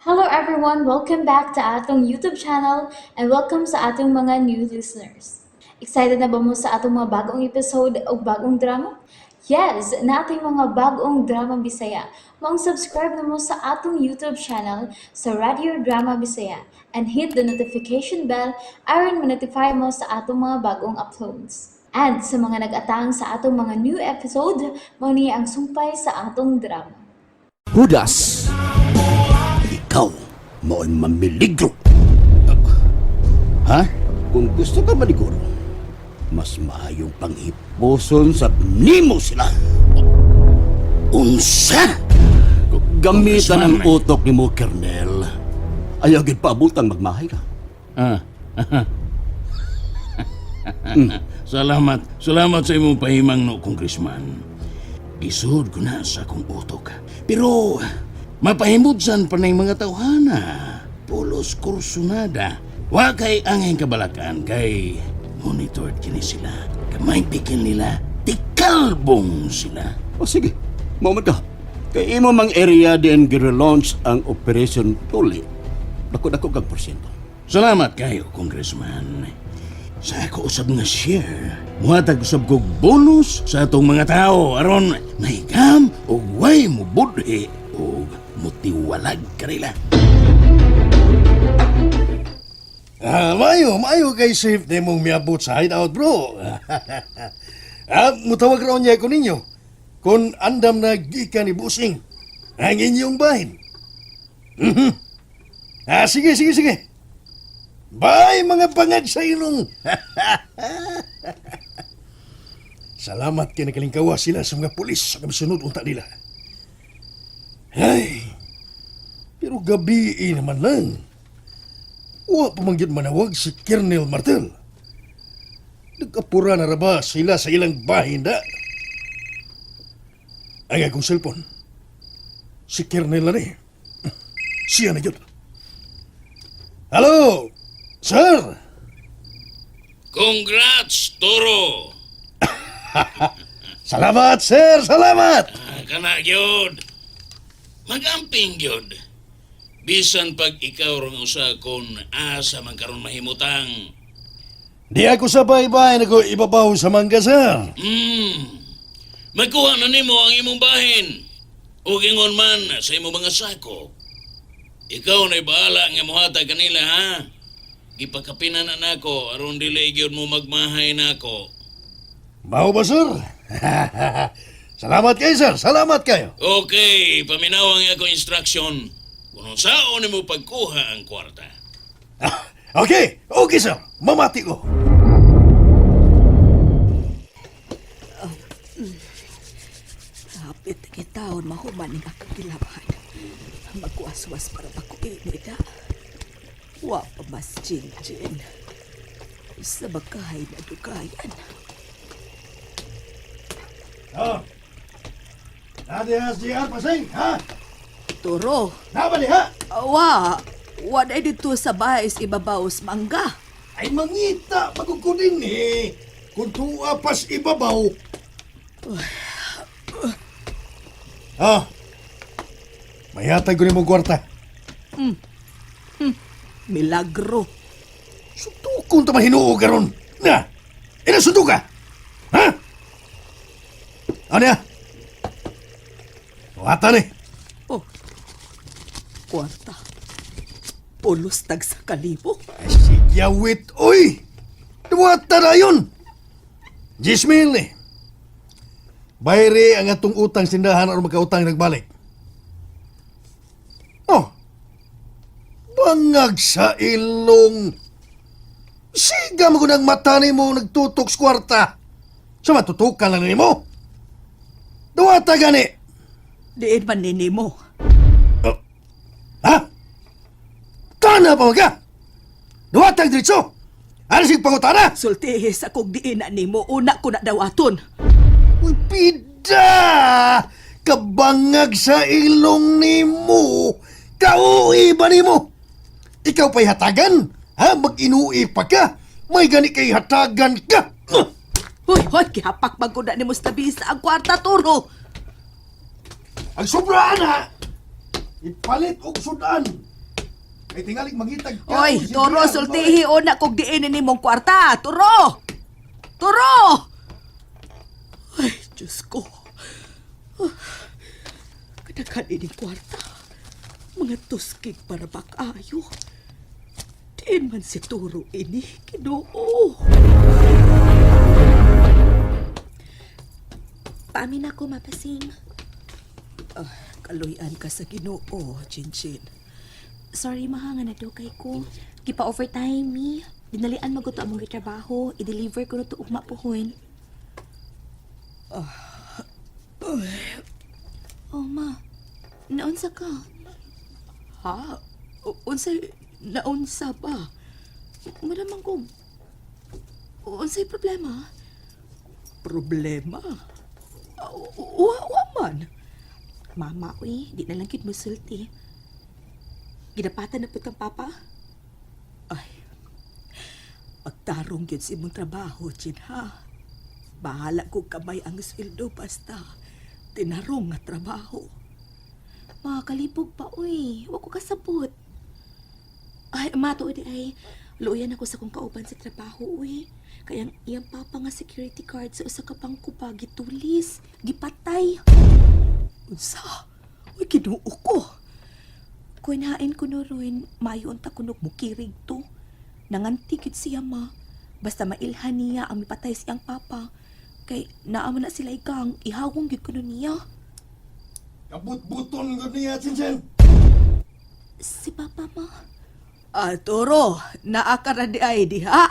Hello everyone! Welcome back to atong YouTube channel and welcome sa atong mga new listeners. Excited na ba mo sa atong mga bagong episode o bagong drama? Yes! Naa tay mga bagong drama Bisaya. Maong subscribe na mo sa atong YouTube channel sa Radio Drama Bisaya and hit the notification bell aron ma-notify mo sa atong mga bagong uploads. And sa mga nag-atang sa atong mga new episode, mao ni ang sumpay sa atong drama. Hudas! Ikaw mao'y mamiligro. Ha? Kung gusto ka maniguro, mas maayong panghipuson sa nimo sila. Unsa? Gamitan ang utok nimo, Kernel. Ayaw gid paabutang magmahay ka. Ah. Salamat. Salamat sa imong pahimang no, Congressman. Gisud ko na sa akong utok. Pero mapahimudsan pa ng mga tawhana. Pulos kursunada. Wa kay angay kabalakan kay monitored kini sila. Kamay bikin nila, tikalbong sila. O sige, mao man ka. Kay imo mang area din gi-relaunch ang Operation Tuli. Dako-dako kag porsyento. Salamat kayo, Congressman. Sa ako usab nga share, muhatag usab kog bonus sa atong mga tao aron mahigam og way mubudhi og mutiwalag kanila. Ah, maayo, maayo kay safe na mong miabot sa hideout, bro. Ah, mutawag raon niya ko ninyo. Kung andam na gikan ni Busing, ang inyong bahin. Mhm. Ah, sige, sige, sige. Bye, mga bangag sa ilong. Salamat kay nakalingkawa sila sa mga pulis sa kamisunod unta nila. Ay, pero gabi naman lang. Wa pa man gyud manawag si Colonel Martel. Nagkapura na ra ba sila sa ilang bahin da? Ay, akong cellphone. Si Colonel na ni. Siya na gyud. Hello, sir. Congrats, Toro! Salamat, sir. Salamat. Ah, kana gyud. Magamping gyud. Bisan pag ikaw rong usa kon asa man karon mahimutang. Di ako sa baybay nako ibabaw sa mangga, sir. Magkuha na nimo ang imong bahin. Ug ingon man sa imong mga sako. Ikaw na'y bahala nga mohatag kanila ha. Gipakapinan na nako aron dili gyud mo magmahay nako. Mao ba, sir? Salamat kayo, sir. Salamat kayo. Okay, paminaw ang akong instruction. Kung unsaon nimo pagkuha ang kwarta. Okay, okay, sir. Mamati ko. Hapit kitaon mahuman ning akong gilaban. Magwaswas para makuinit ha. Wa pa mas jing-jing. Sa bakahay na dugayan. Oh. Nadi SGR pasing, ha? Turo, Nabali ha? wa, wa na dito sa bahay sa ibabaw sa mangga. Ay mangita pagkukunin eh. Kung tuwa pas ibabaw. Ah. Mayatag ko ni mong kwarta. Milagro. Suntukon ta mahinuo karon. Na. Ina suntuka. Ha? Ano ya? Wata ni. Oh, kwarta. Pulos tag sa kalibo. Ay, sigyawit, oy! Duwata na yun! 10,000 eh. Bayri ang atong utang sindahan aron magkautang nagbalik. Oh! Bangag sa ilong! Siga mo ng mata nimo nagtutok sa kwarta. Sa matutukan lang nimo. Duwata gani! Diin man nini mo. Oh. Ha? Kana pa ka! Duwata ang diretso! Ano sig pangutana? Sultihis akong diin na nimo. Una ko na dawaton. Uy, pida! Kabangag sa ilong nimo! Kauwi ba nimo? Ikaw pa'y hatagan? Ha? Mag-inuwi pa ka? May gani kay hatagan ka! Hoy, hoy, gihapak man ko na nimo sa bisa ang kwarta, Turo. Ang sobraan ha! Ipalit og sudan! Kay tingalig mangitag ka. Oy, Toro, sultihi una kog diin ni mong kwarta. Turo! Turo! Ay, Diyos ko. Ah, kadaghan ining kwarta. Mga tuskig para bakayo. Diin man si Turo ini, Ginoo. Paamin ako, mapasing. Ah, kaluyan ka sa Ginoo, Chinchin. Sorry, maha nga nadugay ko. Gipa-overtime mi. Dinalian maguto among gitrabaho. I-deliver ko na to ugma puhon. Oh, ma. Naunsa ka? Ha? Unsay naunsa ba? Malamang ko. Unsay problema? Problema? Ah, wa man. Mama, uy, di na lang kid musulti. Gidapatan na pud kang papa. Ay, pagtarong yun sa imong trabaho, Chin, ha? Bahala ko kamay ang sweldo basta tinarong nga trabaho. Ma, kalibog pa, uy. Wa ko kasabot. Ay, ma, tuod di ay. Luoyan ako sa kong kauban sa trabaho, uy. Kaya ang iyang papa nga security guard sa usa ka bangko pa, gitulis, gipatay. Unsa? Uy, Ginoo ko. Kunhain ko no ron, mayo unta kunog mukirig to. Nanganti gyud siya, ma. Basta mailhan niya ang mipatay siyang papa. Kay naa man na sila igang, ihawong gyud kuno niya. Kabut-buton gud niya, Chinchin. Si papa, ma. Ah, Toro, naa ka na di ay diha.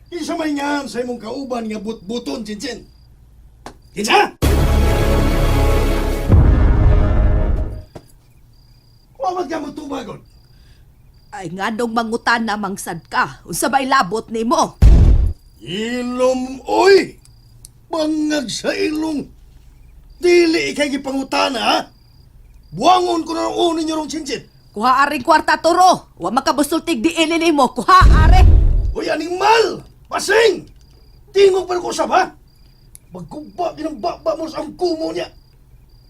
Kinsa may ngan sa imong kauban nga but-buton, Chinchin? Kinsa? Wa man ka motubagon. Ay, nganong mangutan na mangsad ka. Unsa ba'y labot nimo? Ilom, oy! Bangag sa ilong! Dili ikay gipangutana, ha? Buwangon ko na ang unin niyo rong chinchin. Kuha aring kwarta, Toro. Wa makabusultig di ini nimo. Kuha are. Uy, animal! Pasing! Tingog pa ko usap, ha? Magkuba kinang baba mo sa ang kumo niya.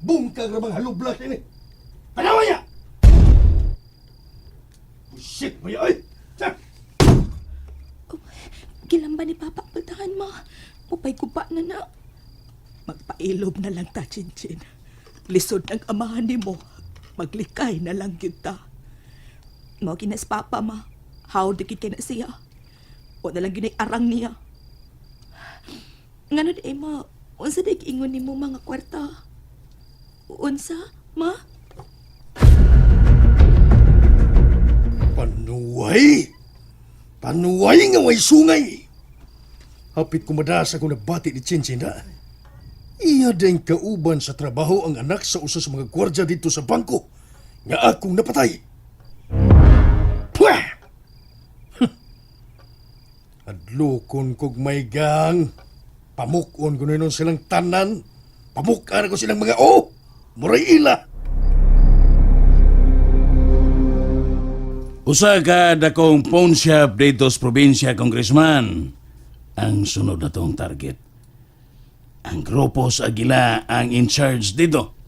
Bungkag ra bang halublas ini. Panawa niya! Bullshit mo oy! Tsa! Oh, gilamba ni papa ang pultahan, ma. Pupay guba na na. Magpailob na lang ta, Chinchin. Lisod ng amahan nimo. Maglikay na lang gyud ta. Mao ginas papa, ma. How di gid kay na siya. Wa na lang gyud ay arang niya. Ngano di ay, ma? Unsa di giingon nimo mga kwarta? Unsa, ma? Panuway! Panuway nga way sungay! Hapit kumadas ako nabati ni Chinchin na. Iya din kauban sa trabaho ang anak sa usa sa mga gwardya dito sa bangko nga akong napatay. Pwah! Adlokon kog may gang. Pamukon ko na silang tanan. Pamukan ko silang mga o. Muray ila. Usa ka dakong pawn shop dito sa probinsya, Congressman. Ang sunod na tong target. Ang grupo sa Agila ang in charge dito.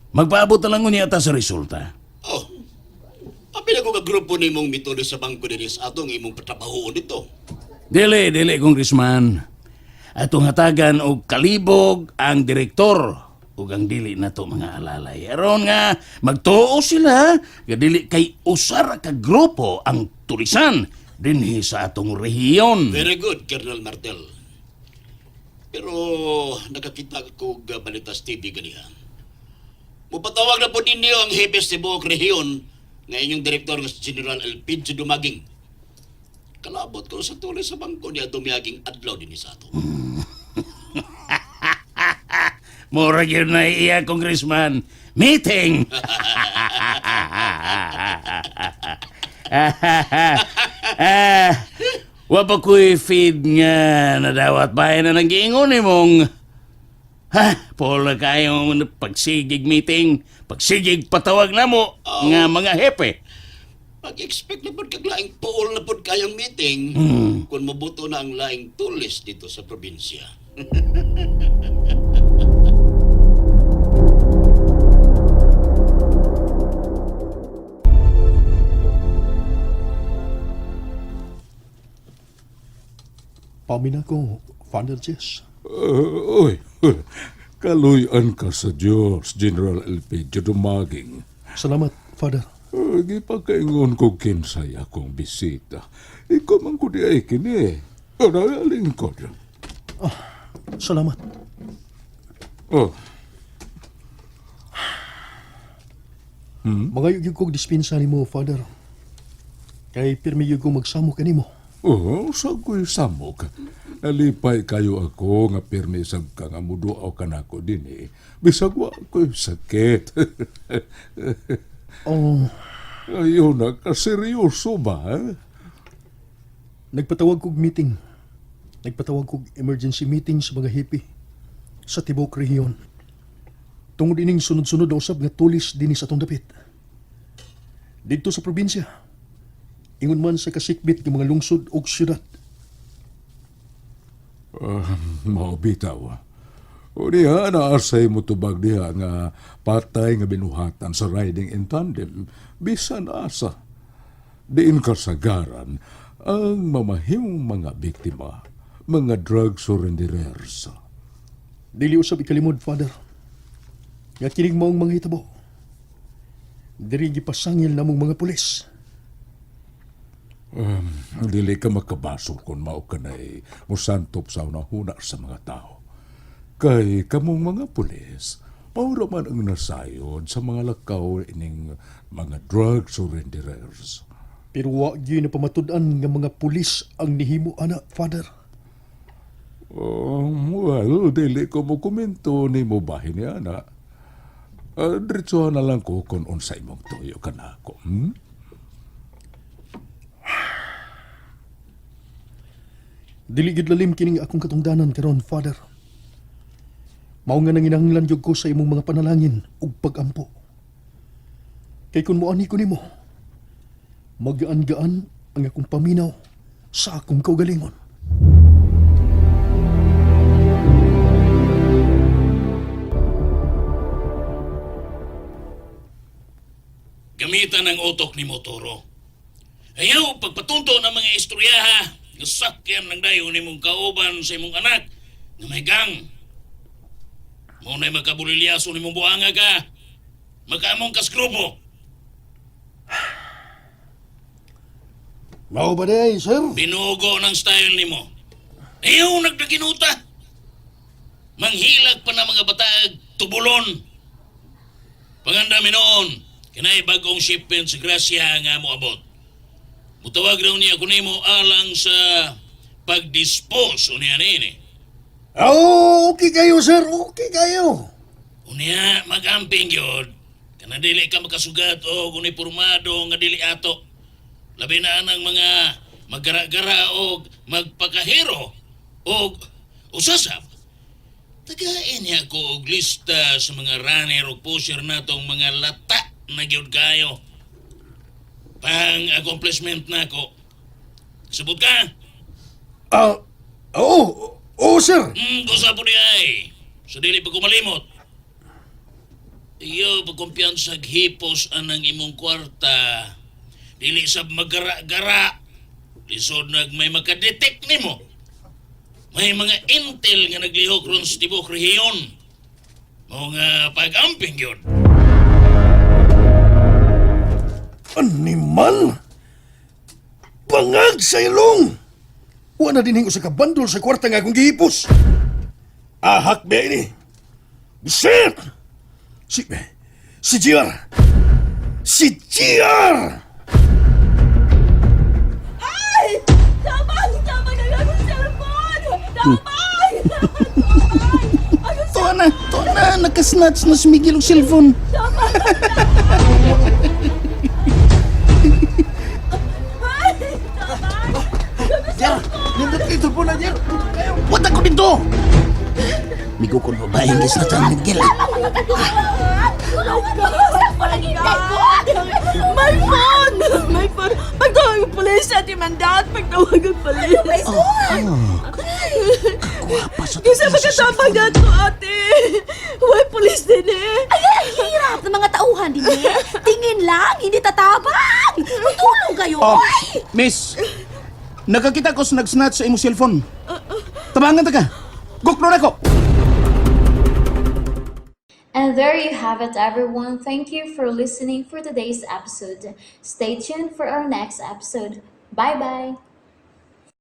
Magpaabot na lang unya ta sa resulta. Oh, apil ako ka grupo nimong mituloy sa bangko dinhi sa atong imong patrabahoon dito. Dili, dili, Congressman. Atong hatagan og kalibog ang direktor ug ang dili nato mga alalay. Aron nga magtuo sila nga dili kay usara ka grupo ang tulisan dinhi sa atong rehiyon. Very good, Colonel Martel. Pero nakakita ko og balita sa TV ganiha. Mupatawag na po ninyo ang hepe sa buong rehiyon nga inyong direktor nga si General Elpidio Dumaging. Kalabot ko sa tuloy sa bangko niya dumiyaging adlaw dinhi sa ato. Mura yun na iya, Congressman. Meeting! ah, wa pa ko'y feed nga nadawat bayan na nang giingon mong ha, pola kayong pagsigig meeting, pagsigig patawag na mo nga mga hepe. Pag-expect na pod kag laing pool na pod kayong meeting kung mabuto na ang laing tulis dito sa probinsya. Pamin ako, Father Jess. Oy, kaluyan ka sa Diyos, General Elpidio Dumaging. Salamat, Father. Gipakaingon ko kinsay akong bisita. Ikaw man ko di ay kini. Ora, lingkod. Salamat. Oh, Mga gyud kog dispensa nimo, Father. Kay pirmi gyud ko magsamo kanimo. oh, sa ko'y samok. Nalipay kayo ako nga pirmi sab ka nga muduaw ka nako dinhi. Bisag wa ko'y sakit. Oh, Ayun na, kaseryoso ba? Eh? nagpatawag kog meeting. Nagpatawag kog emergency meeting sa mga hippie sa tibuok rehiyon. Tungod ining sunod-sunod na usab nga tulis dinhi sa atong dapit. Didto sa probinsya. Ingon man sa kasikbit ng mga lungsod ug syudad. Mao bitaw. O diha, naasay mo tubag diha nga patay nga binuhatan sa riding in tandem, bisan asa. Diin kasagaran ang mamahimong mga biktima, mga drug surrenderers. Dili usab ikalimod, Father. Nga kining maong mga hitabo. Diri gipasangil namong mga pulis. Dili ka makabasol kung mao ka na'y musantop sa unahuna sa mga tao. Kay kamong mga pulis, maura man ang nasayod sa mga lakaw ining mga drug surrenderers. Pero wa gyud na pamatud-an nga mga pulis ang nihimo ana, Father. Oh, well, dili ko mo komento ni mo bahin ni ana. Diretsuhan na lang ko kung unsa imong tuyo ka na ako. Dili gyud lalim kining akong katungdanan karon, Father. Mao nga nanginahanglan gyud ko sa imong mga panalangin ug pagampo. Kay kun moani ko nimo, magaan-gaan ang akong paminaw sa akong kaugalingon. Gamitan ang utok ni Motoro. Ayaw, pagpatunto ng mga istoryaha, nga sakyan ng dayon ni mong kauban sa imong anak, nga may gang. Mao na'y magkabulilyaso ni mong buhanga ka. Magkaamong kaskrupo. Mao ba day, sir? Binugo ng style nimo. Ayaw, nagdaginuta. Manghilag pa na mga bataag, tubulon. Pangandami noon, kinay bagong shipment sa Gracia nga moabot. Mutawag raw niya kunimo alang sa pagdispose unya nini. Oh, okay kayo, sir. Okay kayo. Unya magamping yun. Kana dili ka makasugat o unipormado nga dili ato. Labi na ang mga maggara-gara o magpakahero o usasap. Tagain niya ko og lista sa mga runner o pusher natong mga lata na gyud kayo. Pang accomplishment nako. Sabot ka? Ah, oo, oo, sir. Gusa po niya ay. Sa dili pa kumalimot. Iyo, pagkumpiyansa hipos anang imong kwarta. Dili sab magara-gara. Lisod nag may makadetect nimo. May mga intel nga naglihok ron sa tibok rehiyon. Mao nga pag-amping yun. Animal! Bangag sa ilong! Wa na din sa kabandol sa kwarta nga akong gihipos. Ahak ba ini? Bisit! Si... Si GR! Si GR! Ay! Tabang! Tabang ang akong cellphone! Tabang! Tuwa na, tuwa na, nakasnatch na sumigil og cellphone. Nindot kayo po na, Jer! Wata ko dito! Migo ko babae ng gisnatch ang nagkila. My phone! My phone! Pagtawag ang pulis, Ate Mandat! Pagtawag ang pulis! Guwapa sa Kasi magkatapag na to, ate! Why pulis din eh? Ay, ang hirap ng mga tauhan din eh. Tingin lang, hindi tatabang. Magtulong kayo, Oh, oy! miss. Nakakita ko sa nag-snatch sa imong cellphone. Tabangan ta ka. Guklo na ko. And there you have it, everyone. Thank you for listening for today's episode. Stay tuned for our next episode. Bye bye.